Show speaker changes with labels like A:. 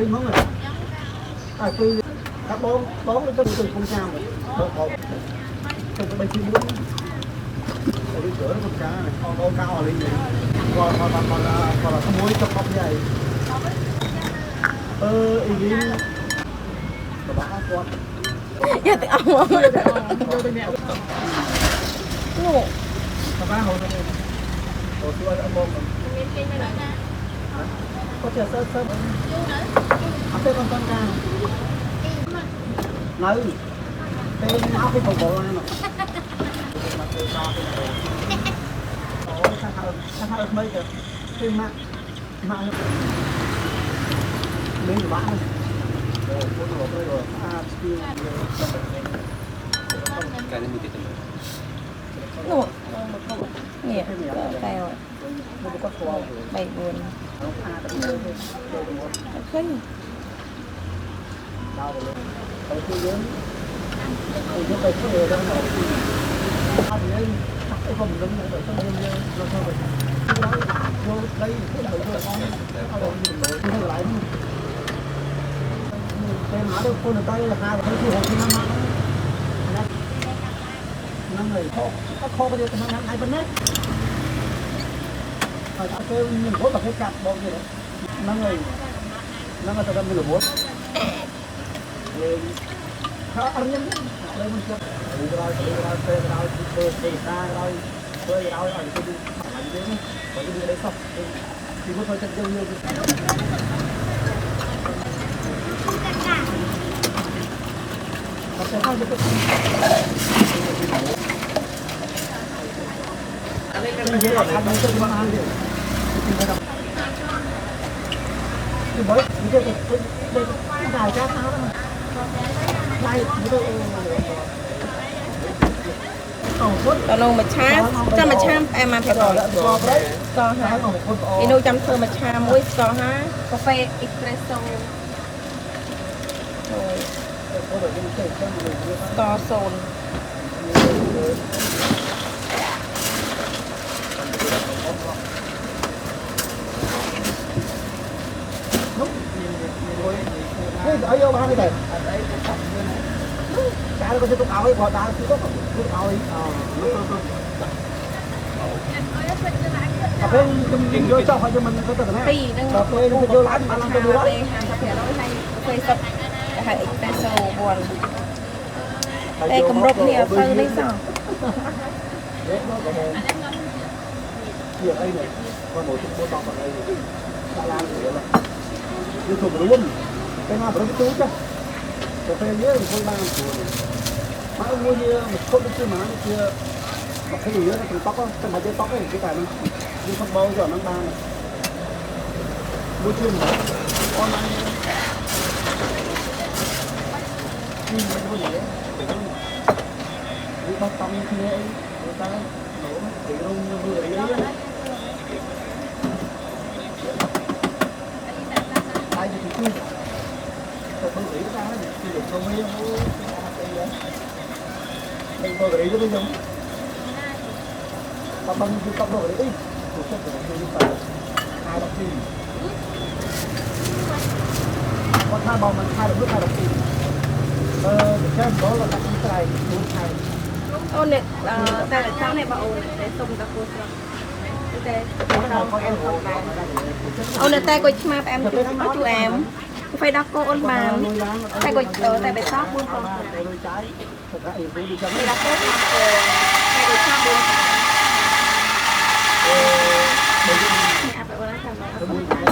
A: លីងហ្មងតែពេលថាបងបងទៅទៅគុំចាំបងបងទៅ3ទី4អូលី cửa nó con cá này con con cao ở lên này còn còn còn còn là còn là muối cho cọp như này ơ ý bà con
B: យកទាំងអស់មកនោះ
A: bà hồi này hồi xưa ông bông có chờ sơ sơ à thế con con ca nơi tên áo cái bộ bộ này mà ថាថ្មីទៅគឺម៉ាក់ម៉ាក់មានបាក់អូពុនរត់ទៅអាស្គី
C: កែនេះមួយទៀតទៅ
B: នោះនេះកែវ
A: មកគាត់ស្គាល់
B: 3 4
A: អាទៅ
B: ឃើញ
A: ដល់ទៅទៅយើងយើងទៅធ្វើដល់អត់យើងអីក៏មិនដឹងទៅយើងយើងទៅvô đây cái đầu vô con ở đâu lại tên má đâu cô tay là hai cái hồ năm năm người khô khô cái gì năm hai bên đấy rồi ta kêu nhìn phố mà cái cặp bao nhiêu đấy năm người năm người ta mình là bốn ăn nhân đây mình chưa rồi rồi rồi rồi rồi rồi rồi rồi rồi rồi cái đấy xong thì có thôi chân chân như
B: តនងមួយឆាចាំមួយឆាផ្អែមមកភាគរយស្ករហាឯនោះចាំធ្វើមួយឆាមួយស្ករហាកាហ្វេអ៊ីស្ប្រេសូស្ករសូន
A: អីយកបានទេចាក៏ទៅឲ្យគាត់ដើរទៅទៅឲ្យអពេលខ្ញុំយកចោះឲ្យមិនទៅទៅណា
B: ពីរហ្នឹង
A: ដល់ពេលខ្ញុំយកឡើងបានឡើងទៅលើ
B: 50%ហើយកាហ្វេសុទ្ធគេហៅអ៊ីស្ប្រេសូ1តែគម្របនេះអត់សូវនេះសោះ
A: ជាអីនេះគាត់មកទៅដល់អីដាក់ឡានទៅយើងធំរួមពេលណាប្រឹងទូចាទៅពេលយើងអង្គុយបានព្រោះមកមួយមកខុសដូចជាមកជាមកឃើញយើងទៅតុកតែមកទៅតុកឯងគេតែនឹងយើងខំបោទៅអាហ្នឹងបានមួយជាមកអនឡាញនេះមួយនេះនេះបោះតំគ្នាអីតែនោះទីរុំមើលអីai thì chú tôi không nghĩ ra thì được không biết mình tôi nghĩ cho giống ta băng chú tóc rồi đấy tôi sẽ phải tôi phải hai đọc gì con hai bò mình hai đọc nước hai đọc gì xem đó là đặt cái này bốn hai
B: អូនតែចង់នេះបងអូនតែសុំតាគូស្រស់តែដល់អែមផងដែរអូនតែគាត់ឆ្មាផ្អែមជូជូអែមកាហ្វេដោះគោអូនបានតែគាត់តែបេតោ4ផងពេលដោះគោតែគាត់ឆ្មា4នេះអាប់អូនតាម